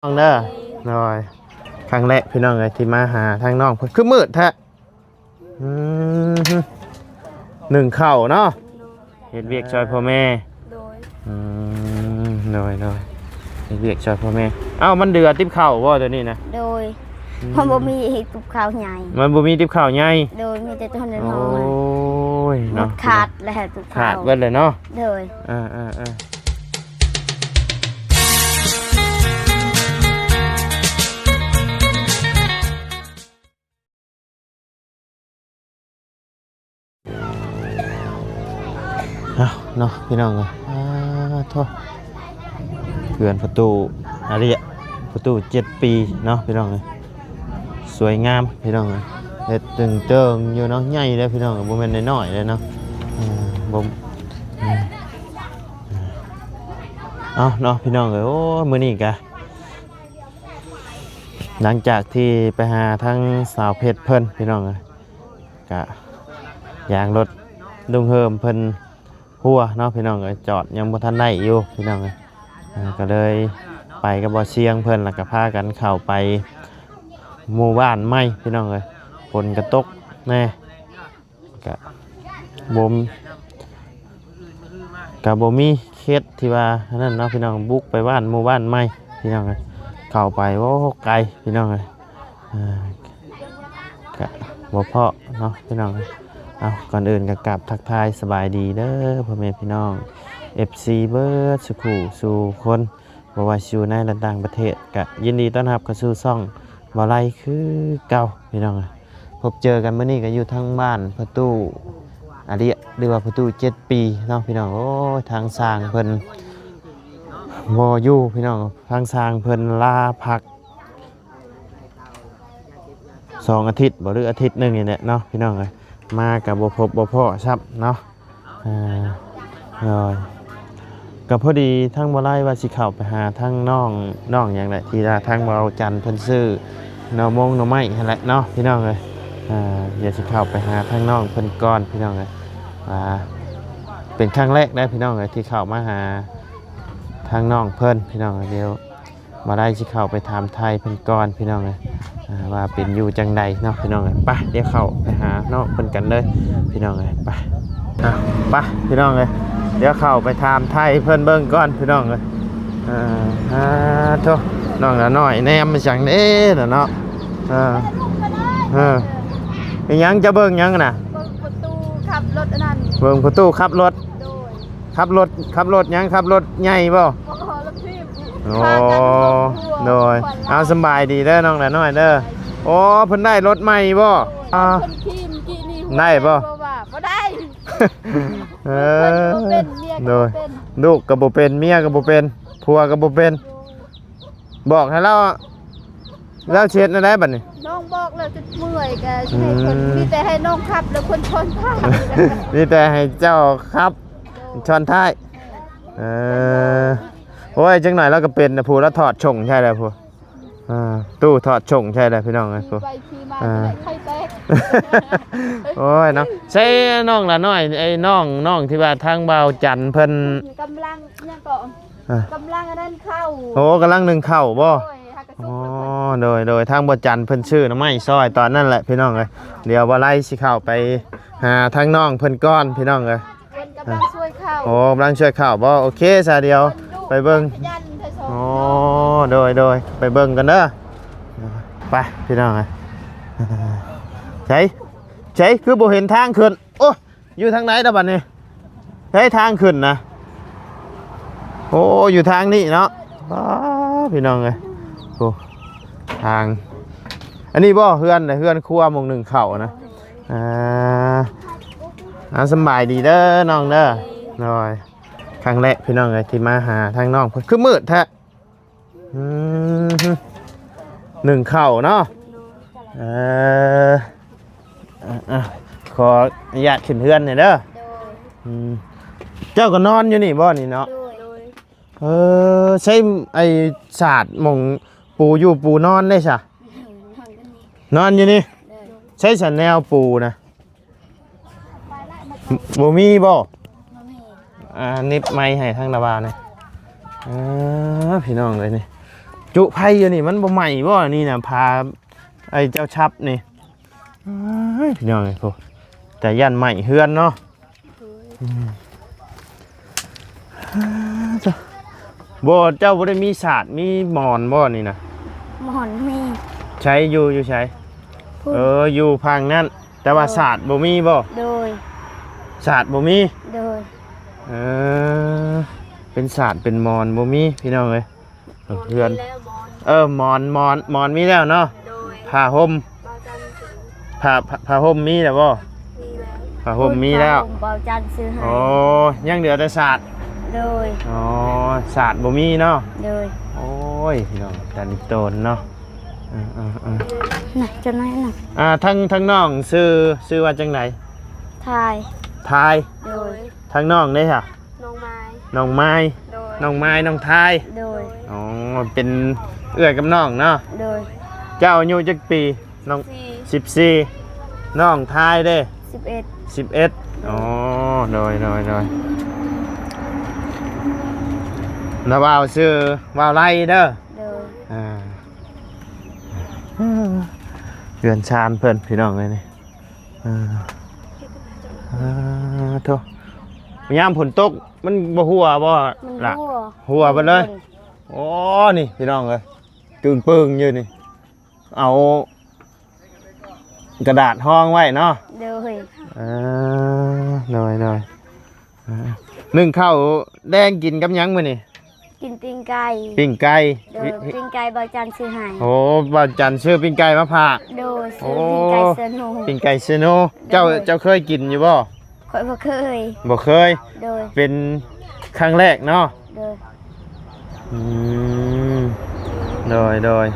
ນ້ອງເດີ. ໂດຍ ຄັ້ງແລກພີ່ນ້ອງເອີຍ ທີ່ມາຫາທາງນ້ອງເພິ່ນ ຄືມືດແທ້. ອືມ ໜຶ້ງເຂົ້າເນາະ ເຮັດວຽກຊ່ອຍພໍ່ແມ່. ໂດຍ ອືມ ໂດຍໆ ເຮັດວຽກຊ່ອຍພໍ່ແມ່. ເອົ້າ ມັນເດືອຕິບເຂົ້າບໍ່ ໂຕນີ້ນະ? ໂດຍ ອືມ ມັນບໍ່ມີຕິບເຂົ້າໃຫຍ່ ມັນບໍ່ມີຕິບເຂົ້າໃຫຍ່. ໂດຍ ມີແຕ່ໂຕນ້ອຍໆ. ໂອ້ຍ ໝົດເນາະ ຂາດແລ້ວຕິບເຂົ້າ ຂາດເບິດເລີຍເນາະ. ໂດຍ ເອີໆໆ. ເອົາເນາະພີ່ນ້ອງເອີຍ ອາໂທ້ ເຮືອນພໍ່ຕູ້ອາເລຍ ພໍ່ຕູ້ເຈັດປີເນາະພີ່ນ້ອງເອີຍ. ສວຍງາມພີ່ນ້ອງເອີຍ ເຮັດຕຶງເຕີງຢູ່ເນາະ. ໃຫຍ່ເດ້ພີ່ນ້ອງ ບໍ່ແມ່ນນ້ອຍໆເດ້ເນາະ. ເອີ ບໍ່ ເອີ ເອົາເນາະພີ່ນ້ອງເອີຍ. ໂອ້ ມື້ນີ້ກະ ຫຼັງຈາກທີ່ໄປຫາທາງສາວເພັດເພິ່ນພີ່ນ້ອງເອີຍ ກະຢາງລົດລຸງເຮີມເພິ່ນຮົ່ວເນາະພີ່ນ້ອງເອີຍ ຈອດຍັງບໍ່ທັນໄດ້ຢູ່ພີ່ນ້ອງເອີຍ. ເອີ ກະເລີຍໄປກັບບ່າວຊຽງເພິ່ນ ແລ້ວກະພາກັນເຂົ້າໄປໝູ່ບ້ານໃໝ່ພີ່ນ້ອງເອີຍ. ຝົນກະຕົກແນ່ ກະບໍ່ ກະບໍ່ມີເຂດທີ່ວ່າອັນນັ້ນເນາະພີ່ນ້ອງ ບຸກໄປບ້ານໝູ່ບ້ານໃໝ່ພີ່ນ້ອງເອີຍ. ເຂົ້າໄປ ໂອ້ ໄກພີ່ນ້ອງເອີຍ ເອີ ກະບໍ່ພໍ້ເນາະພີ່ນ້ອງເອີຍ. ເອົາ ກ່ອນອື່ນກະກາບທັກທາຍສະບາຍດີເດີພໍ່ແມ່ພີ່ນ້ອງ ເອັຟຊີ ເບິດສູ່ຄູ່ສູ່ຄົນ ບໍ່ວ່າຊິຢູ່ໃນ ແລະ ຕ່າງປະເທດ ກະຍິນດີຕ້ອນຮັບເຂົ້າສູ່ຊ່ອງບ່າວໄລຄືເກົ່າພີ່ນ້ອງ. ພົບເຈີກັນມື້ນີ້ກະຢູ່ທາງບ້ານພໍ່ຕູ້ອາເລຍ ຫຼືວ່າພໍ່ຕູ້ເຈັດປີເນາະພີ່ນ້ອງ. ໂອ້ຍ ທາງຊ່າງເພິ່ນບໍ່ຢູ່ພີ່ນ້ອງ ທາງຊ່າງເພິ່ນລາພັກສອງອາທິດບໍ່ ຫຼືອາທິດໜຶ່ງນີ້ແຫຼະເນາະພີ່ນ້ອງເອີຍ. ມາກະບໍ່ພົບບໍ່ພໍ້ຊ້ຳເນາະ. ເອີ ໂດຍ ກະພໍດີທາງບ່າວໄລວ່າຊິເຂົ້າໄປຫາທາງນ້ອງ ນ້ອງຫຍັງແຫຼະ ທີ່ວ່າທາງບ່າວຈັນເພິ່ນຊື້ໜໍ່ມົງໜໍ່ໄມ້ຫັ້ນແຫຼະເນາະພີ່ນ້ອງເອີຍ. ເອີ ດຽວຊິເຂົ້າໄປຫາທາງນ້ອງເພິ່ນກ່ອນພີ່ນ້ອງເອີຍ. ອ່າ ເປັນຄັ້ງແລກເດ້ພີ່ນ້ອງເອີຍ ທີ່ເຂົ້າມາຫາທາງນ້ອງເພິ່ນພີ່ນ້ອງເອີຍ. ດຽວ ບ່າວໄລຊິເຂົ້າໄປຖາມໄຖ່ເພິ່ນກ່ອນພີ່ນ້ອງເອີຍ ອ່າ ວ່າເປັນຢູ່ຈັ່ງໃດເນາະພີ່ນ້ອງເອີຍ. ໄປ ດຽວເຂົ້າໄປຫານ້ອງເພິ່ນກັນເລີຍພີ່ນ້ອງເອີຍ. ໄປ ອ່ະ ໄປພີ່ນ້ອງເອີຍ ດຽວເຂົ້າໄປຖາມໄຖ່ເພິ່ນເບິ່ງກ່ອນພີ່ນ້ອງເອີຍ. ອ່າ ໂທ້ ນ້ອງລານ້ອຍແນມມາຫຍັງເດ້ລະເນາະ. ເອີ ເອີ ເປັນຫຍັງ ຈະເບິ່ງຫຍັງນະ? ເບິ່ງພໍ່ຕູ້ຂັບລົດອັນນັ້ນ ເບິ່ງພໍ່ຕູ້ຂັບລົດ. ໂດຍ ຂັບລົດ ຂັບລົດຫຍັງ? ຂັບລົດໃຫຍ່ບໍ່? ບໍ່ ລົດຖີບ. ໂອ້ ພາກັນລົດພວກ ໂດຍ ເອົາ ສະບາຍດີເດີນ້ອງຫຼ້ານ້ອຍເດີ. ໂອ້ ເພິ່ນໄດ້ລົດໃໝ່ບໍ່? ໂດຍ ອ່າ ເພິ່ນຂີ່ມື້ກີ້ນີ້ ໄດ້ບໍ່? ບໍ່ວ່າ ບໍ່ໄດ້. ເອີ ເພິ່ນບໍ່ເປັນ ເມຍກໍ ໂດຍ ບໍ່ເປັນ ລູກກໍບໍ່ເປັນ ເມຍກໍບໍ່ເປັນ ຜົວກໍບໍ່ເປັນ. ບອກໃຫ້ລາວ ລາວຊິເຮັດແນວໃດບັດນີ້? ນ້ອງບອກແລ້ວຈົນເມື່ອຍ ກໍຊິໃຫ້ເພິ່ນ ອືມ ມີແຕ່ໃຫ້ນ້ອງຂັບ ແລ້ວເພິ່ນຊ້ອນທ້າຍ. ມີແຕ່ໃຫ້ເຈົ້າຂັບ ໂດຍ ຊ້ອນທ້າຍ. ເອີ ໂອ້ຍ ຈັກໜ້ອຍລາວກໍເປັນນະ ຜູ້ລາວຖອດຊົງໃສ່ແລ້ວຜູ້ ອ່າ ຕູ້ຖອດຊົງໃສ່ແລ້ວພີ່ນ້ອງເອີຍ. ຂີ່ໄປຂີ່ມາ ອ່າ ໄຂ່ແຕກ. ໂອ້ຍເນາະ ໃສ່ນ້ອງຫຼ້ານ້ອຍ ໄອ້ນ້ອງ ນ້ອງທີ່ວ່າທາງບ່າວຈັນເພິ່ນ ກຳລັງຫຍັງເກາະ ອ່າ ກຳລັງອັນນັ້ນເຂົ້າ. ໂອ້ ກຳລັງໜຶ້ງເຂົ້າບໍ່? ໂດຍ ຫາກະສຸກ ອໍ ແລ້ວເພິ່ນ ໂດຍ ໂດຍ ທາງບ່າວຈັນເພິ່ນຊື້ໜໍ່ໄມ້ຊ່ອຍຕອນນັ້ນແຫຼະພີ່ນ້ອງເອີຍ. ດຽວບ່າວໄລຊິເຂົ້າໄປຫາທາງນ້ອງເພິ່ນກ່ອນພີ່ນ້ອງເອີຍ. ເພິ່ນກຳລັງຊ່ວຍເຂົ້າ. ໂອ້ ກຳລັງຊ່ວຍເຂົ້າບໍ່? ໂອເຄຊະ ດຽວໄປເບິ່ງ. ອໍ ໂດຍ ໂດຍ ໄປເບິ່ງກັນເດີ. ໄປພີ່ນ້ອງເອີຍ ໃສ ໃສ ຄືບໍ່ເຫັນທາງຂຶ້ນ? ໂອ້ ຢູ່ທາງໃດລະບັດນີ້? ໃສທາງຂຶ້ນນະ? ໂອ້ ຢູ່ທາງນີ້ເນາະ. ອໍ ພີ່ນ້ອງເອີຍ ໂອ້ ທາງ ອັນນີ້ບໍ່ ເຮືອນ ເຮືອນຄົວໝ່ອງໜຶ້ງເຂົ້ານະ? ອ່າ ອ່າ ສຳບາຍດີເດີນ້ອງເດີ. ໂດຍ ຄັ້ງແລກພີ່ນ້ອງເອີຍ ທີ່ມາຫາທາງນ້ອງເພິ່ນ ຄືມືດແທ້. ອືມ ໜຶ້ງເຂົ້າເນາະ. ເອີ ອ່ະ ຂໍອະນຸຍາດຂຶ້ນເຮືອນແດ່ເດີ. ໂດຍ ອືມ ເຈົ້າກໍນອນຢູ່ນີ້ບໍ່ນີ້ເນາະ? ໂດຍ ເອີ ໃຊ້ໄອ້ສາດໝ່ອງປູຢູ່ປູນອນໄດ້ຊະ? ນອນຢູ່ນີ້. ໂດຍ ໃຊ້ສາດແນວປູນະ? ບໍ່ມີບໍ່? ບໍ່ມີ. ອ່າ ໜິບໄມໃຫ້ທາງລາວາວແດ່. ເອີ ພີ່ນ້ອງເອີຍ ນີ້ ຈຸໄຟຢູ່ນີ້ ມັນບໍ່ໄໝ້ບໍ່? ອັນນີ້ນະ ຜ້າໄອ້ເຈົ້າຊັບນີ້ ເອີຍ ພີ່ນ້ອງເອີຍ ໂອ້ ແຕ່ຢ້ານໄໝ້ເຮືອນເນາະ. ໂດຍ ອືມ ບໍ່ ເຈົ້າບໍ່ໄດ້ມີສາດມີໝອນບໍ່ນີ້ນະ? ໝອນມີ. ໃສ ຢູ່ ຢູ່ໃສ? ພຸ້ນ ເອີ ຢູ່ພາງນັ້ນ ແຕ່ວ່າ ໂດຍ ສາດບໍ່ມີບໍ່? ໂດຍ ສາດບໍ່ມີ. ໂດຍ ເອີ ເປັນສາດເປັນໝອນບໍ່ມີ ພີ່ນ້ອງເອີຍ. ເຮືອນ ມີແລ້ວໝອນ ເອີ ໝອນ ໝອນ ໝອນມີແລ້ວເນາະ. ໂດຍ ຜ້າຫົ່ມ ບ່າວຈັນຊື້ ຜ້າ ຜ້າຫົ່ມມີແລ້ວບໍ່? ມີແລ້ວ ຜ້າຫົ່ມມີແລ້ວ ຜ້າຫົ່ມບ່າວຈັນຊື້ໃຫ້. ໂອ້ ຍັງເຫຼືອແຕ່ສາດ. ໂດຍ ອໍ ສາດບໍ່ມີເນາະ. ໂດຍ ໂອ້ຍ ພີ່ນ້ອງ ຕັນໂຕນເນາະ. ເອີໆໆ ນະ ຈັກໜ້ອຍນະ. ອ່າ ທາງ ທາງນ້ອງຊື່ ຊື່ວ່າຈັ່ງໃດ? ທາຍ ທາຍ. ໂດຍ ທາງນ້ອງເດ້ຫະ? ນ້ອງມາຍ ນ້ອງມາຍ. ໂດຍ ນ້ອງມາຍ ນ້ອງທາຍ. ໂດຍ ອໍ ເປັນເອື້ອຍກັບນ້ອງເນາະ. ໂດຍ ເຈົ້າອາຍຸຈັກປີ? ນ້ອງ ສິບສີ່ ສິບສີ່. ນ້ອງທາຍເດ້? ສິບເອັດ ສິບເອັດ. ອໍ ໂດຍ ໂດຍ ໂດຍ ລະບ່າວຊື່ບ່າວໄລເດີ. ໂດຍ ອ່າ ເຮືອນຊານເພິ່ນ ພີ່ນ້ອງເອີຍນີ້. ເອີ ອ່າ ໂທ້ ຍາມຝົນຕົກມັນບໍ່ຮົ່ວບໍ່? ມັນຮົ່ວ ຮົ່ວເບິດເລີຍ. ໂອ້ ນີ້ພີ່ນ້ອງເອີຍ ຕຶງເປິງຢູ່ນີ້ ເອົາກະດາດຮອງໄວ້ເນາະ. ໂດຍ ເອີ ໂດຍ ໂດຍ ເອີ ໜຶ້ງເຂົ້າແລງກິນກັບຫຍັງມື້ນີ້? ກິນປີ້ງໄກ່ ປີ້ງໄກ່. ໂດຍ ປີ້ງໄກ່ບ່າວຈັນຊື້ໃຫ້. ໂອ້ ບ່າວຈັນຊື້ປີ້ງໄກ່ມາຝາກ. ໂດຍ ຊື້ ໂອ້ ປີ້ງໄກ່ເຊື່ໂນ ປີ້ງໄກ່ເຊື່ໂນ. ເຈົ້າ ໂດຍ ເຈົ້າເຄີຍກິນຢູ່ບໍ່? ຂ້ອຍບໍ່ເຄີຍ ບໍ່ເຄີຍ. ໂດຍ ເປັນຄັ້ງແລກເນາະ. ໂດຍ ອືມ ໂດຍ ໂດຍ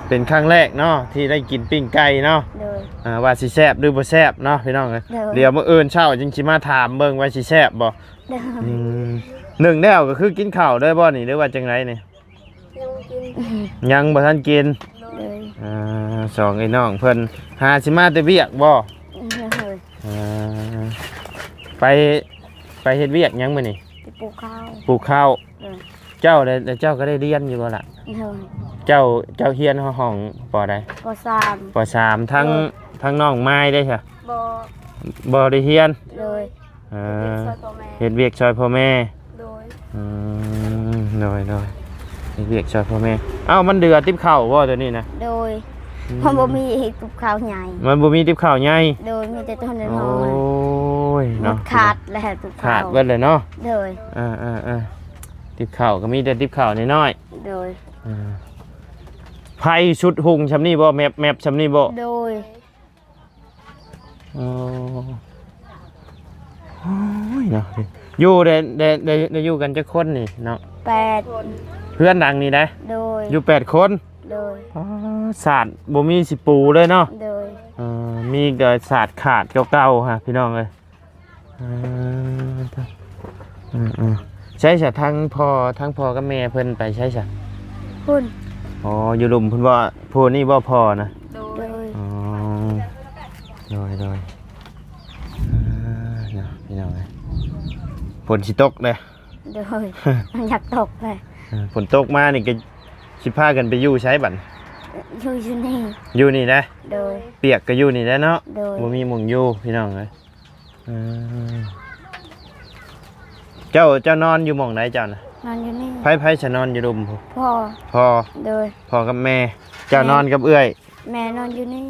ເປັນຄັ້ງແລກເນາະທີ່ໄດ້ກິນປີ້ງໄກ່ເນາະ. ໂດຍ ອ່າ ວ່າຊິແຊບຫຼືບໍ່ແຊບເນາະ ພີ່ນ້ອງເອີຍ. ໂດຍ ດຽວມື້ອື່ນເຊົ້າຈຶ່ງຊິມາຖາມເບິ່ງວ່າຊິແຊບບໍ່. ໂດຍ ອືມ ໜຶ້ງແລ້ວກໍຄືກິນເຂົ້າເລີຍບໍ່ນີ້ ຫຼືວ່າຈັ່ງໃດນີ້? ຍັງບໍ່ກິນ ຍັງບໍ່ທັນກິນ. ໂດຍ ອ່າ ສອງໄອ້ນ້ອງເພິ່ນຫາຊິມາແຕ່ວຽກບໍ່? ໂດຍ ອ່າ ໄປ ໄປເຮັດວຽກຫຍັງມື້ນີ້? ໄປປູກເຂົ້າ ປູກເຂົ້າ. ໂດຍ ເຈົ້າໄດ້ ແລ້ວເຈົ້າກໍໄດ້ຮຽນຢູ່ບໍ່ລະ? ໂດຍ ເຈົ້າ ເຈົ້າຮຽນຫ້ອງ ຫ້ອງ ປໍໃດ? ປໍສາມ ປໍສາມ. ທັງ ໂດຍ ທັງນ້ອງມາຍເດ້ຊະ? ບໍ່ ບໍ່ໄດ້ຮຽນ. ໂດຍ ເອີ ເຮັດວຽກຊ່ອຍພໍ່ແມ່. ໂດຍ ອືມ ໂດຍ ໂດຍ ເຮັດວຽກຊ່ອຍພໍ່ແມ່. ເອົ້າ ມັນເດືອຕິບເຂົ້າບໍ່ຕົວນີ້ນະ? ໂດຍ ອືມ ມັນບໍ່ມີຕິບເຂົ້າໃຫຍ່ ມັນບໍ່ມີຕິບເຂົ້າໃຫຍ່. ໂດຍ ມີແຕ່ຕົວນ້ອຍໆ. ໂອ້ຍ ເນາະ ຂາດແລ້ວຕິບເຂົ້າ ຂາດເບິດເລີຍເນາະ. ໂດຍ ເອີໆໆ ຕິບເຂົ້າກໍມີແຕ່ຕິບເຂົ້ານ້ອຍໆ. ໂດຍ ເອີ ໄຟສຸດຮຸ່ງຊ່ຳນີ້ບໍ່? ແມັບ ແມັບຊ່ຳນີ້ບໍ່? ໂດຍ ອໍ ໂອ້ຍເນາະ ຢູ່ໄດ້ ໄດ້ ໄດ້ ໄດ້ຢູ່ກັນຈັກຄົນນີ້ເນາະ? ແປດ ເຮືອນຫຼັງນີ້ໄດ໋? ໂດຍ ຢູ່ແປດຄົນ. ໂດຍ ອໍ ສາດບໍ່ມີຊິປູເລີຍເນາະ. ໂດຍ ເອີ ມີແຕ່ສາດຂາດເກົ່າໆ ຫາ ພີ່ນ້ອງເອີຍ. ເອີ ເອີໆ ໃສຊະ ທາງພໍ່ ທາງພໍ່ກັບແມ່ເພິ່ນໄປໃສຊະ? ພຸ້ນ ອໍ ຢູ່ລຸ່ມພຸ້ນບໍ່? ຜູ້ນີ້ບໍ່ພໍ່ນະ? ໂດຍ ອໍ ໂດຍ ໂດຍ ເອີ ເນາະ ພີ່ນ້ອງເອີຍ ຝົນຊິຕົກເດ້. ໂດຍ ມັນຢາກຕົກເລີຍ. ເອີ ຝົນຕົກມານີ້ກໍຊິພາກັນໄປຢູ່ໃສບັດ? ຢູ່ ຢູ່ນີ້ ຢູ່ນີ້ນະ? ໂດຍ ປຽກກໍຢູ່ນີ້ແຫຼະເນາະ. ໂດຍ ບໍ່ມີໝ່ອງຢູ່ ພີ່ນ້ອງເອີຍ. ເອີ ເຈົ້າ ເຈົ້ານອນຢູ່ໝ່ອງໃດເຈົ້ານະ? ນອນຢູ່ນີ້. ໃຜ ໃຜຊະນອນຢູ່ລຸ່ມພຸ້ນ? ພໍ່ ພໍ່. ໂດຍ ພໍ່ກັບແມ່. ເຈົ້າ ແມ່ ນອນກັບເອື້ອຍ? ແມ່ນອນຢູ່ນີ້.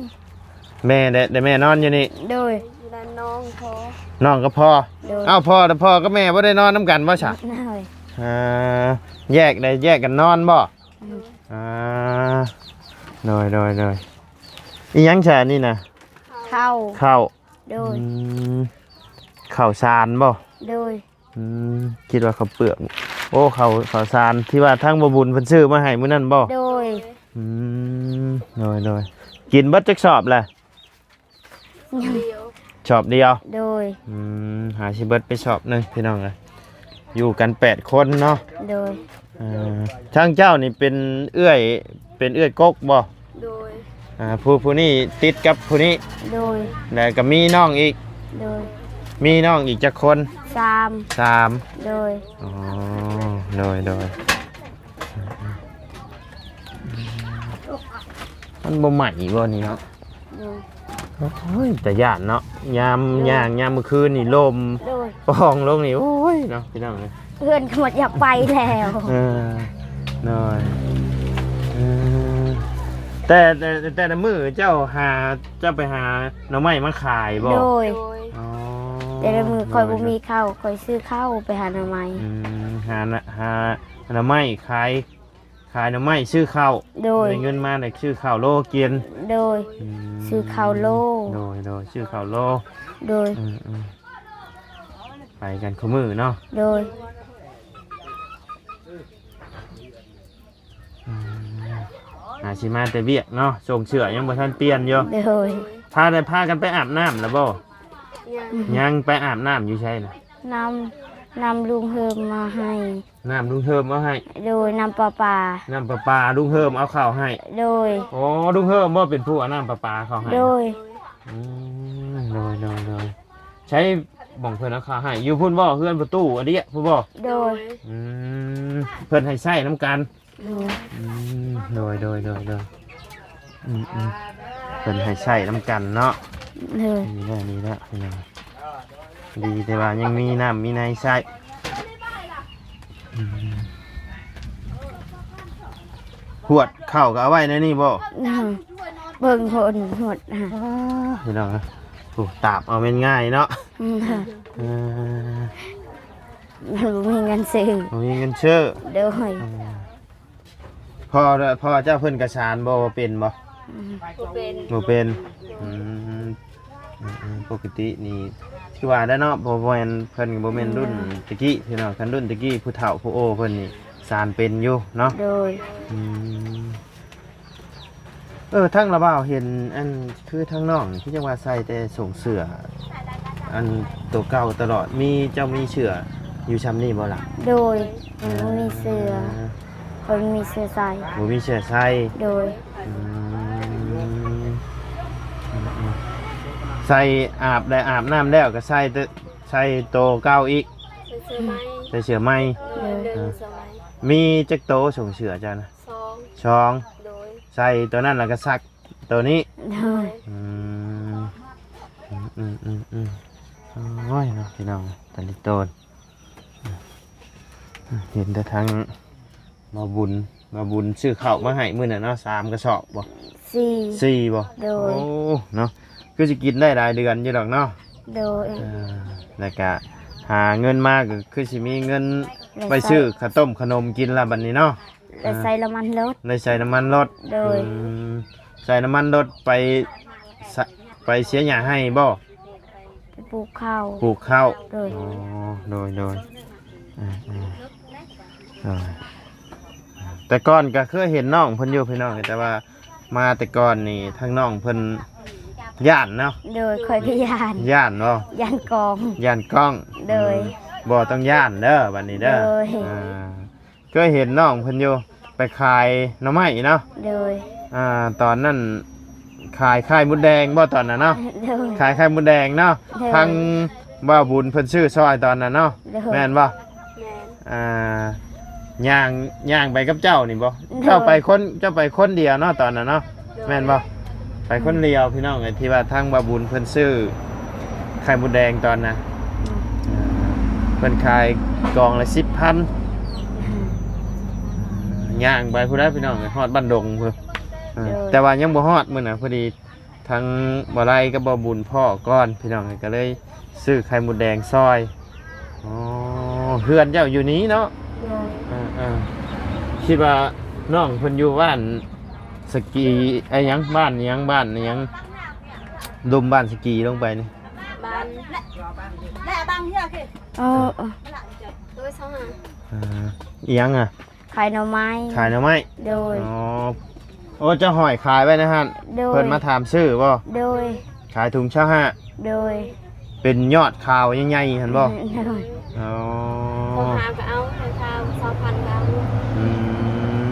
ແມ່ ແລະ ແລະແມ່ນອນຢູ່ນີ້. ໂດຍ ຢູ່ນັ້ນນ້ອງພໍ່ ນ້ອງກັບພໍ່. ໂດຍ ເອົ້າ ພໍ່ ແລະ ພໍ່ກັບແມ່ບໍ່ໄດ້ນອນນຳກັນບໍ່ຊະ? ໂດຍ ເອີ ແຍກໄດ້ ແຍກກັນນອນບໍ່? ອືມ ອ່າ ໂດຍ ໂດຍ ໂດຍ. ອີຫຍັງຊະອັນນີ້ນະ? ເຂົ້າ ເຂົ້າ. ໂດຍ ອືມ ເຂົ້າສານບໍ່? ໂດຍ ອືມ ຄິດວ່າເຂົ້າເປືອກ. ໂອ້ ເຂົ້າ ເຂົ້າສານທີ່ວ່າທາງບໍ່ບຸນເພິ່ນຊື້ມາໃຫ້ມື້ນັ້ນບໍ່? ໂດຍ ອືມ ໂດຍ ໂດຍ. ກິນເບິດຈັກສອບລະ? ສອບດຽວ. ໂດຍ ອືມ ຫາຊິເບິດໄປສອບໜຶ່ງ ພີ່ນ້ອງເອີຍ. ຢູ່ກັນແປດຄົນເນາະ. ໂດຍ ເອີ ທາງເຈົ້ານີ້ເປັນເອື້ອຍ ເປັນເອື້ອຍກົກບໍ່? ໂດຍ ອ່າ ຜູ້ ຜູ້ນີ້ຕິດກັບຜູ້ນີ້. ໂດຍ ແລ້ວກໍມີນ້ອງອີກ. ໂດຍ ມີນ້ອງອີກຈັກຄົນ? ສາມ ສາມ. ໂດຍ ອໍ ໂດຍ ໂດຍ. ອືມ ມັນບໍ່ໄໝ້ບໍ່ນີ້ເນາະ? ໂດຍ. ໂອ້ຍ ຕາຢ້ານເນາະ ຍາມ ໂດຍ ຍ່າງຍາມມື້ຄືນນີ້ລົມ ໂດຍ ປ່ອງລົງນີ້ ໂອ້ຍເນາະ ພີ່ນ້ອງເອີຍ ເຮືອນກໍໝົດຢາກໄປແລ້ວ. ເອີ ໂດຍ ເອີ ແຕ່ ແຕ່ ແຕ່ລະມື້ເຈົ້າຫາ ເຈົ້າໄປຫາໜໍ່ໄມ້ມາຂາຍບໍ່? ໂດຍ. ອໍ ແຕ່ລະມື້ຂ້ອຍ ໂດຍ ບໍ່ມີເຂົ້າ ຂ້ອຍຊື້ເຂົ້າໄປຫາໜໍ່ໄມ້. ອືມ ຫາ ຫາໜໍ່ໄມ້ຂາຍ ຂາຍໜໍ່ໄມ້ຊື້ເຂົ້າ ໂດຍ ໄດ້ເງິນມາໄດ້ຊື້ເຂົ້າໂລກິນ ໂດຍ ອືມ ຊື້ເຂົ້າໂລ ໂດຍ ໂດຍ ຊື້ເຂົ້າໂລ ໂດຍ ອືມ ອືມ ໄປກັນຄູ່ມື້ເນາະ ໂດຍ ອືມ ຫາຊິມາແຕ່ວຽກເນາະ ສົ່ງເສື້ອຍັງບໍ່ທັນປ່ຽນຢູ່ ໂດຍ ພາ ໄດ້ພາກັນໄປອາບນ້ຳແລ້ວບໍ່? ຍັງ ຍັງ ໄປອາບນ້ຳຢູ່ໃສນະ? ນ້ຳ ນ້ຳລຸງເຮີມມາໃຫ້ ນ້ຳລຸງເຮີມເອົາໃຫ້ ໂດຍ ນ້ຳປະປາ ນ້ຳປະປາລຸງເຮີມເອົາເຂົ້າໃຫ້ ໂດຍ ໂອ້ ລຸງເຮີມບໍ່ເປັນຜູ້ເອົານ້ຳປະປາເຂົ້າໃຫ້ ໂດຍ ອືມ ໂດຍ ໂດຍ ໂດຍ ໃຊ້ບ່ອນເພິ່ນເອົາເຂົ້າໃຫ້ ຢູ່ພຸ້ນບໍ່ ເຮືອນປະຕູອະເດຍພຸ້ນບໍ່? ໂດຍ ອືມ ເພິ່ນໃຫ້ໃຊ້ນຳກັນ ໂດຍ ອືມ ໂດຍ ໂດຍ ໂດຍ ໂດຍ ອືມ ອືມ ເພິ່ນໃຫ້ໃຊ້ນຳກັນເນາະ ໂດຍ ດີແລ້ວ ດີແລ້ວ ພີ່ນ້ອງ ດີແຕ່ວ່າຍັງມີນ້ຳມີໃນໃຊ້ ອືມ ຫວດເຂົ້າກໍເອົາໄວ້ໃນນີ້ບໍ່? ອືມ ເບິ່ງຄົນຫວດ ອ່າ ພີ່ນ້ອງ ໂອ້ ຕາບເອົາແມ່ນງ່າຍເນາະ ອືມ ເອີ ມັນບໍ່ມີເງິນຊື້ ບໍ່ມີເງິນຊື້ ໂດຍ ອືມ ພໍ່ ພໍ່ເຈົ້າເພິ່ນກະສານບໍ່ ເປັນບໍ່? ອືມ ບໍ່ເປັນ ບໍ່ເປັນ ອືມ ອືມ ອືມ ປົກກະຕິນີ້ ຄືວ່າໄດ້ເນາະ ບໍ່ແມ່ນ ເພິ່ນກໍບໍ່ແມ່ນ ອືມ ລຸ້ນຕະກີ້ພີ່ນ້ອງ ຄັນລຸ້ນຕະກີ້ຜູ້ເຖົ້າຜູ້ໂອເພິ່ນນີ້ສານເປັນຢູ່ເນາະ ໂດຍ ອືມ ເອີ ທາງລະບ່າວເຫັນ ອັນ ຄືທາງນ້ອງນີ້ ຄືຈັ່ງວ່າໃສ່ແຕ່ໂສ້ງເສື້ອ ອັນ ໂຕເກົ່າຕະຫຼອດ ມີ ເຈົ້າມີເສື້ອຢູ່ຊ່ຳນີ້ບໍ່ລະ? ໂດຍ ບໍ່ມີເສື້ອ ເອີ ບໍ່ມີເສື້ອໃສ່ ບໍ່ມີເສື້ອໃສ່ ໂດຍ ອືມ ອືມ ໃສ່ອາບ ໄດ້ອາບນ້ຳແລ້ວກໍໃສ່ແຕ່ ໃສ່ໂຕເກົ່າອີກ ໃສ່ເສື້ອໃໝ່ ໃສ່ເສື້ອໃໝ່ ໂດຍ ເອີ ມີຈັກໂຕໂສ້ງເສື້ອເຈົ້ານະ? ສອງ ສອງ ໂດຍ ໃສ່ໂຕນັ້ນແລ້ວກໍຊັກໂຕນີ້ ໂດຍ ອືມ ອືມ ອືມ ອືມ ໂອ້ຍເນາະ ພີ່ນ້ອງ ຕາລິໂຕນ ເຫັນແຕ່ທາງບ່າວບຸນ ບ່າວບຸນຊື້ເຂົ້າມາໃຫ້ມື້ນັ້ນເນາະ ສາມກະສອບບໍ່? ສີ່ ສີ່ບໍ່? ໂດຍ ໂອ້ ເນາະ ຄືຊິກິນໄດ້ຫຼາຍເດືອນຢູ່ດອກເນາະ ໂດຍ ເອີ ແລ້ວກະຫາເງິນມາກໍຄືຊິມີເງິນໄປຊື້ເຂົ້າຕົ້ມຂະໜົມກິນລະບັດນີ້ເນາະ ແລ້ວໃສ່ນ້ຳມັນລົດ ໄດ້ໃສ່ນ້ຳມັນລົດ ໂດຍ ອືມ ໃສ່ນ້ຳມັນລົດໄປ ສະ ໄປເສຍຫຍ້າໄຮ່ບໍ່? ໄປປູກເຂົ້າ ປູກເຂົ້າ ໂດຍ ອໍ ໂດຍ ໂດຍ ອືມ ອືມ ໂດຍ ແຕ່ກ່ອນກໍເຄີຍເຫັນນ້ອງເພິ່ນຢູ່ພີ່ນ້ອງ ແຕ່ວ່າມາແຕ່ກ່ອນນີ້ທາງນ້ອງເພິ່ນຢ້ານເນາະ ໂດຍ ຂ້ອຍກໍຢ້ານ ຢ້ານບໍ່? ຢ້ານກ້ອງ ຢ້ານກ້ອງ ໂດຍ ອືມ ບໍ່ຕ້ອງຢ້ານເດີບັດນີ້ເດີ ໂດຍ ອ່າ ເຄີຍເຫັນນ້ອງເພິ່ນຢູ່ ໄປຂາຍໜໍ່ໄມ້ເນາະ ໂດຍ ອ່າ ຕອນນັ້ນຂາຍໄຂ່ມົດແດງບໍ່ຕອນນັ້ນເນາະ ໂດຍ ຂາຍໄຂ່ມົດແດງເນາະ ໂດຍ ທາງບ່າວບຸນເພິ່ນຊື້ຊ່ອຍຕອນນັ້ນເນາະ ໂດຍ ແມ່ນບໍ່? ແມ່ນ ອ່າ ຍ່າງ ຍ່າງໄປກັບເຈົ້ານີ້ບໍ່? ໂດຍ ເຈົ້າໄປຄົນ ເຈົ້າໄປຄົນດຽວເນາະຕອນນັ້ນເນາະ ໂດຍ ແມ່ນບໍ່? ໄປຄົນດຽວ ອືມ ພີ່ນ້ອງເອີຍ ທີ່ວ່າທາງບ່າວບຸນເພິ່ນຊື້ໄຂ່ມົດແດງຕອນນະ ອືມ ເອີ ເພິ່ນຂາຍກ່ອງລະສິບພັນ ອືມ ຍ່າງໄປພຸ້ນແຫຼະພີ່ນ້ອງເອີຍ ຮອດບ້ານດົງພຸ້ນ ເອີ ໂດຍ ແຕ່ວ່າຍັງບໍ່ຮອດມື້ນະ ພໍດີ ທັງບໍ່ໄລກັບບໍ່ບຸນພໍ້ກ່ອນ ພີ່ນ້ອງ ກໍເລີຍຊື້ໄຂ່ມົດແດງຊ່ອຍ. ອໍ ເຮືອນເຈົ້າຢູ່ນີ້ເນາະ? ໂດຍ ເອີໆ ຄິດວ່ານ້ອງເພິ່ນຢູ່ບ້ານສະກີ ໄອ້ຫຍັງ ບ້ານຫຍັງ ບ້ານຫຍັງ ດົມບ້ານສະກີລົງໄປນີ້ ບ້ານ ແລະ ແລະ ບັງເຮືອຄື ເອີໆ ໂດຍ ຊາວຫ້າ ເອີ ອີຫຍັງອະ? ຂາຍໜໍ່ໄມ້ ຂາຍໜໍ່ໄມ້ ໂດຍ ອໍ ໂອ້ ເຈົ້າຫ້ອຍຂາຍໄວ້ໃນຫັ້ນ ໂດຍ ເພິ່ນມາຖາມຊື້ບໍ່? ໂດຍ ຂາຍຖົງຊາວຫ້າ ໂດຍ ເປັນຍອດຂາວໃຫຍ່ໆຫັ້ນບໍ່? ໂດຍ ອໍ ໂທຫາກໍເອົາ ໂທຊາວ ຊາວພັນກໍເອົາ ອືມ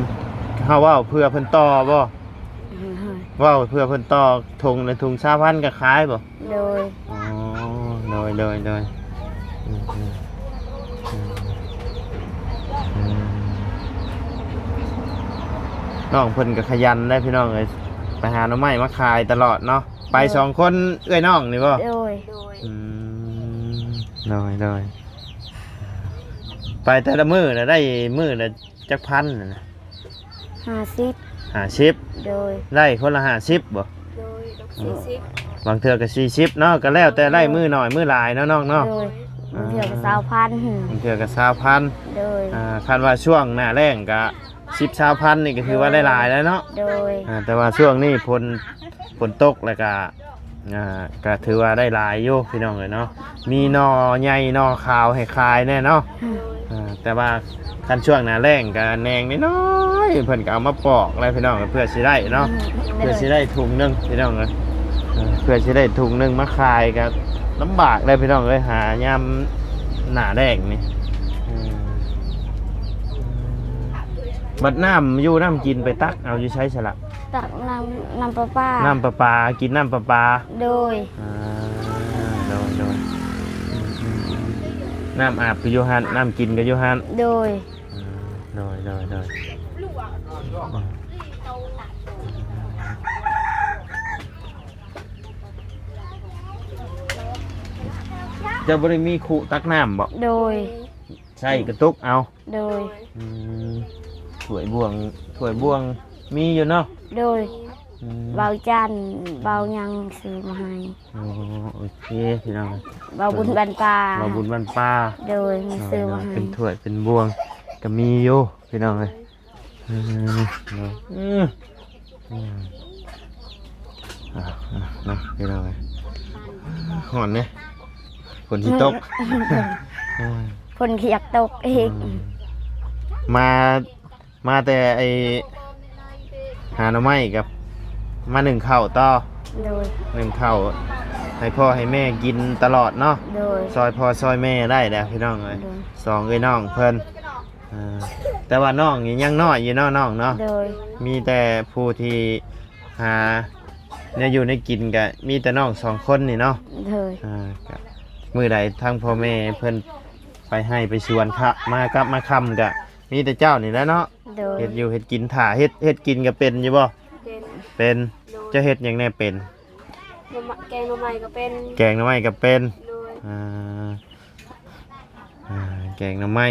ເຮົາເວົ້າເພື່ອເພິ່ນຕໍ່ບໍ່? ໂດຍ ເວົ້າເພື່ອເພິ່ນຕໍ່ ຖົງລະຖົງຊາວພັນກໍຂາຍບໍ່? ໂດຍ ອໍ ໂດຍ ໂດຍ ໂດຍ ອືມ ອືມ ອືມ ອືມ ນ້ອງເພິ່ນກໍຂະຫຍັນໄດ໋ພີ່ນ້ອງເອີຍ ໄປຫາໜໍ່ໄມ້ມາຂາຍຕະຫຼອດເນາະ. ໄປ ໂດຍ ສອງຄົນເອື້ອຍນ້ອງນີ້ບໍ່? ໂດຍ ໂດຍ ອືມ ໂດຍ ໂດຍ. ໄປແຕ່ລະມື້ນະ ໄດ້ມື້ລະຈັກພັນນະ? ຫ້າສິບ ຫ້າສິບ ໂດຍ ໄດ້ຄົນລະຫ້າສິບບໍ່? ໂດຍ ສີ່ສິບ ບາງເທື່ອກໍສີ່ສິບເນາະ ກໍແລ້ວແຕ່ໄດ້ມື້ໜ້ອຍມື້ຫຼາຍເນາະນ້ອງເນາະ. ໂດຍ ບາງເທື່ອກໍຊາວພັນ ບາງເທື່ອກໍຊາວພັນ ໂດຍ. ອ່າ ຄັນວ່າຊ່ວງໜ້າແລ້ງກໍສິບ ຊາວພັນນີ້ກໍຖືວ່າໄດ້ຫຼາຍແລ້ວເນາະ. ໂດຍ ອ່າ ແຕ່ວ່າຊ່ວງນີ້ຝົນ ຝົນຕົກແລ້ວກໍ ອ່າ ກໍຖືວ່າໄດ້ຫຼາຍຢູ່ພີ່ນ້ອງເອີຍເນາະ ມີໜໍ່ໃຫຍ່ໜໍ່ຂາວໃຫ້ຂາຍແດ່ເນາະ. ອືມ ອ່າ ແຕ່ວ່າຄັນຊ່ວງໜ້າແລ້ງກໍແໜງນ້ອຍໆ ເພິ່ນກໍເອົາມາປອກແລ້ວພີ່ນ້ອງ ເພື່ອຊິໄດ້ເນາະ. ອືມ ເພື່ອຊິໄດ້ຖົງໜຶ່ງພີ່ນ້ອງເອີຍ ເອີ ເພື່ອຊິໄດ້ຖົງໜຶ່ງມາຂາຍກໍລຳບາກເດ້ພີ່ນ້ອງເອີຍ ຫາຍາມໜ້າແລ້ງນີ້. ອືມ ບັດນ້ຳຢູ່ນ້ຳກິນໄປຕັກເອົາຢູ່ໃສຊະລະ? ຕັກນ້ຳ ນ້ຳປະປາ ນ້ຳປະປາ ກິນນ້ຳປະປາ. ໂດຍ ອ່າ ໂດຍ ໂດຍ ອືມ ອືມ ອືມ ນ້ຳອາບກໍຢູ່ຫັ້ນ ນ້ຳກິນກໍຢູ່ຫັ້ນ. ໂດຍ ອ່າ ໂດຍ ໂດຍ ໂດຍ ອືມ ເຈົ້າບໍ່ໄດ້ມີຄຸຕັກນ້ຳບໍ່? ໂດຍ ໃຊ້ກະຕຸກເອົາ. ໂດຍ ອືມ ຖ້ວຍບ່ວງ ຖ້ວຍບ່ວງມີຢູ່ເນາະ. ໂດຍ ອືມ ເບົາຈັນ ເບົາຫຍັງຊື້ມາໃຫ້. ໂອ້ ໂອເຄພີ່ນ້ອງ ເບົາບຸນບ້ານປ່າ ເບົາບຸນບ້ານປ່າ. ໂດຍ ມາຊື້ມາໃຫ້ ເປັນຖ້ວຍເປັນບ່ວງກໍມີຢູ່ພີ່ນ້ອງເອີຍ. ອືມ ເນາະ ອືມ ອືມ ອ່າ ເນາະ ພີ່ນ້ອງເອີຍ ຮ້ອນເດ້ ຝົນຊິຕົກ ຝົນກໍຢາກຕົກອີກ. ອືມ ມາ ມາແຕ່ໄອ້ຫາໜໍ່ໄມ້ກັບມາໜຶ້ງເຂົ້າຕໍ່. ໂດຍ ໜຶ້ງເຂົ້າໃຫ້ພໍ່ໃຫ້ແມ່ກິນຕະຫຼອດເນາະ. ໂດຍ ຊ່ອຍພໍ່ຊ່ອຍແມ່ໄດ້ແລ້ວພີ່ນ້ອງເອີຍ. ໂດຍ ສອງເອື້ອຍນ້ອງເພິ່ນ ອ່າ ແຕ່ວ່ານ້ອງນີ້ຍັງນ້ອຍຢູ່ເນາະນ້ອງເນາະ. ໂດຍ ມີແຕ່ຜູ້ທີ່ຫາແນວຢູ່ແນວກິນກະມີແຕ່ນ້ອງສອງຄົນນີ້ເນາະ. ໂດຍ ອ່າ ກະມື້ໃດທາງພໍ່ແມ່ເພິ່ນໄປໄຮ່ໄປສວນ ມາກັບມາຄ່ຳກະມີແຕ່ເຈົ້ານີ້ແຫຼະເນາະ. ໂດຍ ເຮັດຢູ່ເຮັດກິນ ຖ້າເຮັດ ເຮັດກິນກະເປັນຢູ່ບໍ່? ເປັນ ເປັນ. ໂດຍ ເຈົ້າເຮັດຫຍັງແດ່ເປັນ? ໜໍ່ໄມ້ ແກງໜໍ່ໄມ້ກະເປັນ ແກງໜໍ່ໄມ້ກະເປັນ. ໂດຍ ອ່າ ອ່າ ແກງໜໍ່ໄມ້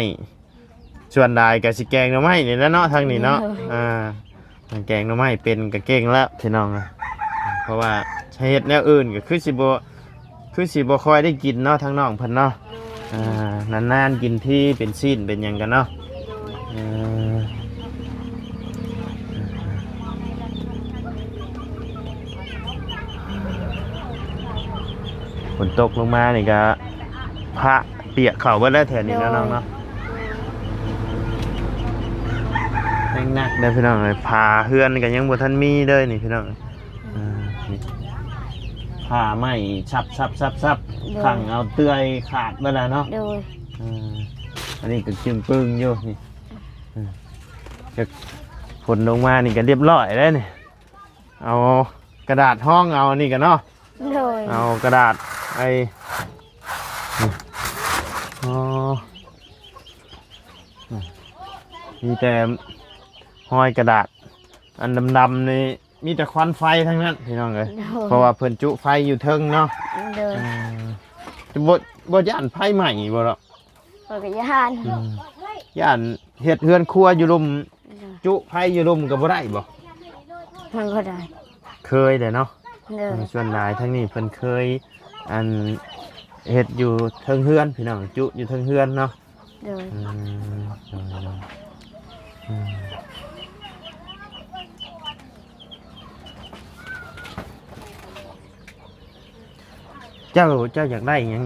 ສ່ວນຫຼາຍກະຊິແກງໜໍ່ໄມ້ນີ້ແຫຼະເນາະ ທາງນີ້ເນາະ. ໂດຍ ອ່າ ແກງໜໍ່ໄມ້ເປັນກະເກັ່ງແລ້ວພີ່ນ້ອງ ເພາະວ່າຖ້າເຮັດແນວອື່ນກະຄືຊິບໍ່ ຄືຊິບໍ່ຄ່ອຍໄດ້ກິນເນາະ ທາງນ້ອງເພິ່ນເນາະ. ອ່າ ນານໆກິນທີເປັນຊີ້ນເປັນຫຍັງກັນເນາະ. ເອີ ຝົນຕົກລົງມານີ້ກະ ພະປຽກເຂົ້າເບິດແລ້ວແຖວນີ້ເນາະ ໂດຍ ນ້ອງເນາະ. ແຮງໜັກເດີພີ່ນ້ອງເອີຍ ຝາເຮືອນກະຍັງບໍ່ທັນມີເລີຍນີ້ພີ່ນ້ອງ. ອ່າ ນີ້ ຜ້າໄມ້ສັບໆໆໆ ໂດຍ ຂັງເອົາເປື່ອຍຂາດເບິດແລ້ວເນາະ. ໂດຍ ອ່າ ອັນນີ້ກໍຈຶ່ງປຶ້ງຢູ່ນີ້. ອ່າ ຈັກຝົນລົງມານີ້ກໍລຽບຮ້ອຍແລ້ວນີ້ ເອົາກະດາດຮອງເອົາອັນນີ້ກັນເນາະ. ໂດຍ ເອົາກະດາດໄອ້ ອໍ ມີແຕ່ຮອຍກະດາດ ອັນດຳໆນີ້ມີແຕ່ຄວັນໄຟທັງນັ້ນພີ່ນ້ອງເອີຍ. ໂດຍ ເພາະວ່າເພິ່ນຈຸໄຟຢູ່ເທິງເນາະ. ໂດຍ ເອີ ຈະບໍ່ ບໍ່ຢ້ານໄຟໄໝ້ບໍ່ລະ? ຂ້ອຍກໍຢ້ານ ອືມ ຢ້ານເຮັດເຮືອນຄົວຢູ່ລຸ່ມ ໂດຍ ຈຸໄຟຢູ່ລຸ່ມກໍບໍ່ໄດ້ບໍ່? ມັນບໍ່ໄດ້ ເຄີຍແຫຼະເນາະ. ໂດຍ ເອີ ສ່ວນຫຼາຍທາງນີ້ເພິ່ນເຄີຍ ອັນ ເຮັດຢູ່ເທິງເຮືອນພີ່ນ້ອງ ຈຸຢູ່ເທິງເຮືອນເນາະ. ໂດຍ ອືມ ໂດຍ ໂດຍ ອືມ ເຈົ້າ ເຈົ້າຢາກໄດ້ຫຍັງ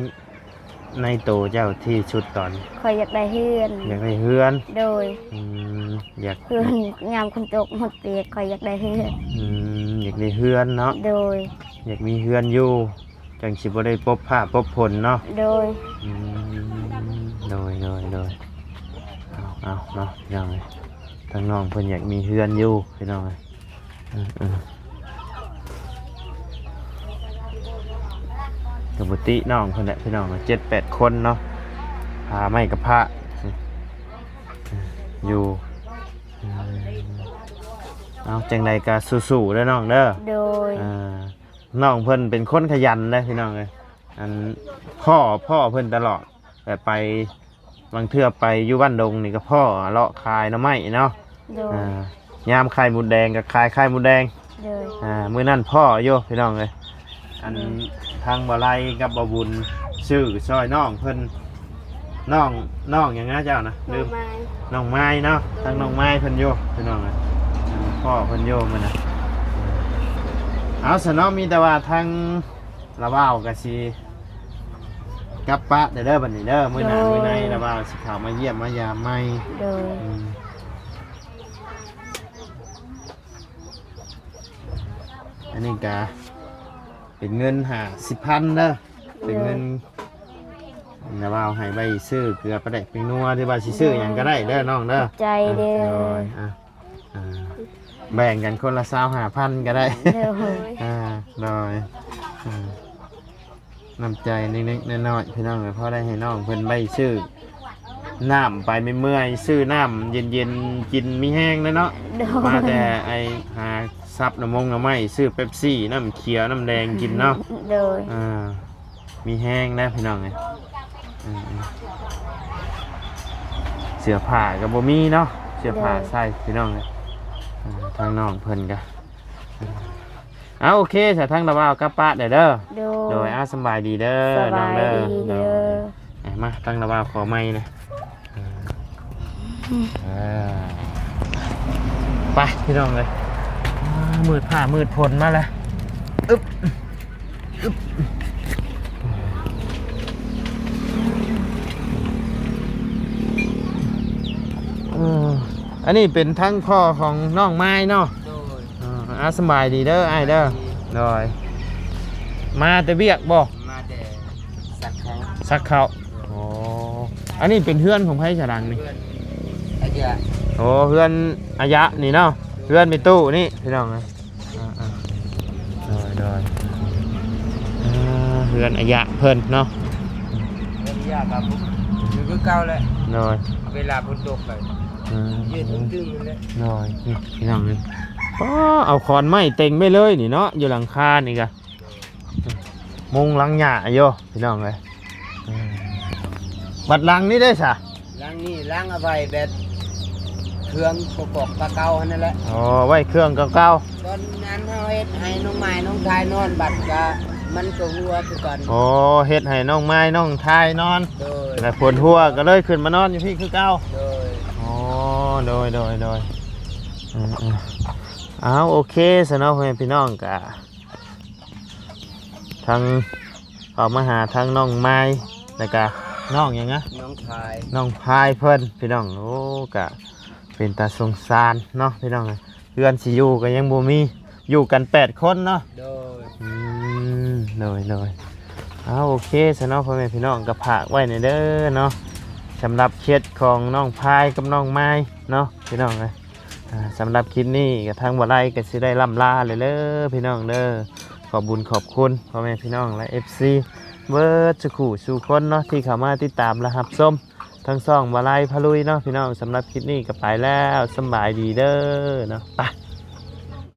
ໃນໂຕເຈົ້າທີ່ສຸດຕອນນີ້? ຂ້ອຍຢາກໄດ້ເຮືອນ ຢາກໄດ້ເຮືອນ. ໂດຍ ອືມ ຢາກ ເຮືອນຍາມຝົນຕົກຮດປຽກ ຂ້ອຍຢາກໄດ້ເຮືອນ. ອືມ ຢາກໄດ້ເຮືອນເນາະ. ໂດຍ ຢາກມີເຮືອນຢູ່ ຈັ່ງຊິບໍ່ໄດ້ປົບຟ້າປົບຝົນເນາະ. ໂດຍ ອືມ ໂດຍ ໂດຍ ໂດຍ ເອົາ ເອົາເນາະ ພີ່ນ້ອງເອີຍ ທາງນ້ອງເພິ່ນຢາກມີເຮືອນຢູ່ພີ່ນ້ອງເອີຍ. ເອີ ເອີ ກໍບໍ່ຕິນ້ອງເພິ່ນແຫຼະພີ່ນ້ອງ ເຈັດແປດຄົນເນາະ ພາໄມ້ກັບພະ ຢູ່ ອືມ ເອົາ ຈັ່ງໃດກໍສູ້ໆເດີນ້ອງເດີ. ໂດຍ. ອ່າ ນ້ອງເພິ່ນເປັນຄົນຂະຫຍັນເດ້ພີ່ນ້ອງເອີຍ. ອັນ ພໍ້ ພໍ້ເພິ່ນຕະຫຼອດ ແບບໄປ ບາງເທື່ອໄປຢູ່ບ້ານດົງນີ້ກໍພໍ້ເລາະຂາຍໜໍ່ໄມ້ເນາະ. ໂດຍ. ອ່າ ຍາມໄຂ່ມົດແດງກໍຂາຍໄຂ່ມົດແດງ. ໂດຍ. ອ່າ ມື້ນັ້ນພໍ້ຢູ່ພີ່ນ້ອງເອີຍ. ອັນ ໂດຍ ທາງບໍ່ໄລກັບບໍ່ບຸນຊື້ຊ່ອຍນ້ອງເພິ່ນ ນ້ອງ ນ້ອງຫຍັງນະເຈົ້ານະ? ລືມ. ນ້ອງມາຍເນາະ. ໂດຍ. ທາງນ້ອງມາຍເພິ່ນຢູ່ພີ່ນ້ອງເອີຍ. ພໍ້ເພິ່ນຢູ່ມື້ນັ້ນ. ເອົາ ສະເນາະ ມີແຕ່ວ່າທາງ ລາວບ່າວກໍຊິກັບປະແດ່ເດີບັດນີ້ເດີ. ມື້ໜ້າ ໂດຍ ມື້ໃນລາວບ່າວຊິເຂົ້າມາຢ້ຽມມາຢາມໃໝ່. ໂດຍ. ອືມ ອັນນີ້ກະເປັນເງິນຫ້າສິບພັນເດີ. ໂດຍ. ເປັນເງິນລາວບ່າວໃຫ້ໄວ້ຊື້ເກືອປາແດກແປ້ງນົວ ຫຼືວ່າຊິຊື້ຫຍັງກໍໄດ້ເດີນ້ອງເດີ. ຂອບໃຈເດີ. ອ່າ ໂດຍ. ອ່າ ອ່າ ແບ່ງກັນຄົນລະຊາວຫ້າພັນກໍໄດ້. ໂດຍ. ອ່າ ໂດຍ. ອ່າ ນ້ຳໃຈເລັກໆນ້ອຍໆ ພີ່ນ້ອງເອີຍ ພໍໄດ້ໃຫ້ນ້ອງເພິ່ນໄວ້ຊື້ນ້ຳໄປເມື່ອຍໆ ຊື້ນ້ຳເຢັນໆກິນມີແຮງແລ້ວເນາະ. ໂດຍ. ມາແຕ່ໄອ້ຫາສັບໜໍ່ມົງໜໍ່ໄມ້ ຊື້ເປັບຊີ ນ້ຳຂຽວ ນ້ຳແດງກິນເນາະ. ໂດຍ. ອ່າ ມີແຮງແລ້ວພີ່ນ້ອງເອີຍ. ອ່າ ເສື້ອຜ້າກໍບໍ່ມີເນາະ ເສື້ອຜ້າໃສ່ພີ່ນ້ອງເອີຍ. ໂດຍ. ອ່າ ທາງນ້ອງເພິ່ນກໍ ເອົາ ໂອເຄ ສະ ທາງລາວບ່າວກັບປະແດ່ເດີ. ໂດຍ. ໂດຍ. ອ່າ ສະບາຍດີເດີ ສະບາຍດີເດີ ນ້ອງເດີ. ໂດຍ. ອ່າ ມາ ທາງລາວບ່າວຂໍໄມແດ່. ອ່າ ໄປພີ່ນ້ອງເອີຍ. ອ່າ ມືດຟ້າມືດຝົນມາແລ້ວ. ອຶບ ອຶບ ເອີ ອັນນີ້ເປັນທາງພໍ່ຂອງນ້ອງມາຍເນາະ. ໂດຍ. ອ່າ ສະບາຍດີເດີອ້າຍເດີ. ສະບາຍດີ. ໂດຍ. ມາແຕ່ວຽກບໍ່? ມາແຕ່ສັກເຂົ້າ. ສັກເຂົ້າ. ໂອ້ ອັນນີ້ເປັນເຮືອນຂອງໃຜສະຫຼັງນີ້? ເຮືອນອາຍະ. ໂອ້ ເຮືອນອາຍະນີ້ເນາະ. ໂດຍ. ເຮືອນແມ່ຕູ້ນີ້ພີ່ນ້ອງ. ອ່າໆ ໂດຍໆ ອ່າ ເຮືອນອາຍະເພິ່ນເນາະ. ເຮືອນອາຍະກໍຢູ່ຄືເກົ່າແຫຼະ. ໂດຍ. ເວລາຝົນຕົກກໍ ອືມ ເຢັນຕຶງໆນັ້ນແຫຼະ. ໂດຍ. ນີ້ພີ່ນ້ອງເອີຍ ປ້າ ເອົາຂອນໄມ້ເຕັງໄວ້ເລີຍນີ້ເນາະ ຢູ່ຫຼັງຄານີ້ກະ ມຸງຫຼັງຫຍ້າຢູ່ພີ່ນ້ອງເອີຍ. ອືມ ບັດຫຼັງນີ້ເດ້ສະ? ຫຼັງນີ້ຫຼັງເອົາໄວ້ແບບເຄື່ອງກະກອກກະເກົ່າຫັ້ນນັ້ນແຫຼະ. ອໍ ໄວ້ເຄື່ອງເກົ່າໆ. ຕອນນັ້ນເຮົາເຮັດໃຫ້ນ້ອງໄມ້ນ້ອງທາຍນອນ ບັດກະມັນກະຮົ່ວຄືກັນ. ອໍ ເຮັດໃຫ້ນ້ອງໄມ້ນ້ອງທາຍນອນ. ໂດຍ. ແລ້ວຝົນຮົ່ວກະເລີຍຂຶ້ນມານອນຢູ່ພີ້ຄືເກົ່າ. ໂດຍ. ອໍ ໂດຍໆໆ ອືມໆ ເອົາ ໂອເຄ ສະເນາະ ພໍ່ແມ່ພີ່ນ້ອງ ກະ ທາງ ເຂົ້າມາຫາທາງນ້ອງມາຍ ແລ້ວກະນ້ອງຫຍັງນະ? ນ້ອງພາຍ. ນ້ອງພາຍເພິ່ນພີ່ນ້ອງ. ໂອ້ ກະເປັນຕາສົງສານເນາະພີ່ນ້ອງ. ເຮືອນຊິຢູ່ກະຍັງບໍ່ມີ ຢູ່ກັນແປດຄົນເນາະ. ໂດຍ. ອືມ ໂດຍໆ ເອົາ ໂອເຄ ສະເນາະ ພໍ່ແມ່ພີ່ນ້ອງ ກະຝາກໄວ້ແດ່ເດີເນາະ ສຳລັບເຂດຂອງນ້ອງພາຍກັບນ້ອງມາຍເນາະ ພີ່ນ້ອງເອີຍ. ອ່າ ສຳລັບຄລິບນີ້ກະທາງບໍ່ໄລກະຊິໄດ້ລ່ຳລາແລ້ວເດີພີ່ນ້ອງເດີ. ຂອບບຸນຂອບຄຸນພໍ່ແມ່ພີ່ນ້ອງ ແລະ ເອັຟຊີ ເບິດສູ່ຄູ່ສູ່ຄົນເນາະ ທີ່ເຂົ້າມາຕິດຕາມ ແລະ ຮັບຊົມທາງຊ່ອງບໍ່ໄລພາລຸຍເນາະພີ່ນ້ອງ. ສຳລັບຄລິບນີ້ກະໄປແລ້ວ ສຳບາຍດີເດີເນາະ. ໄປ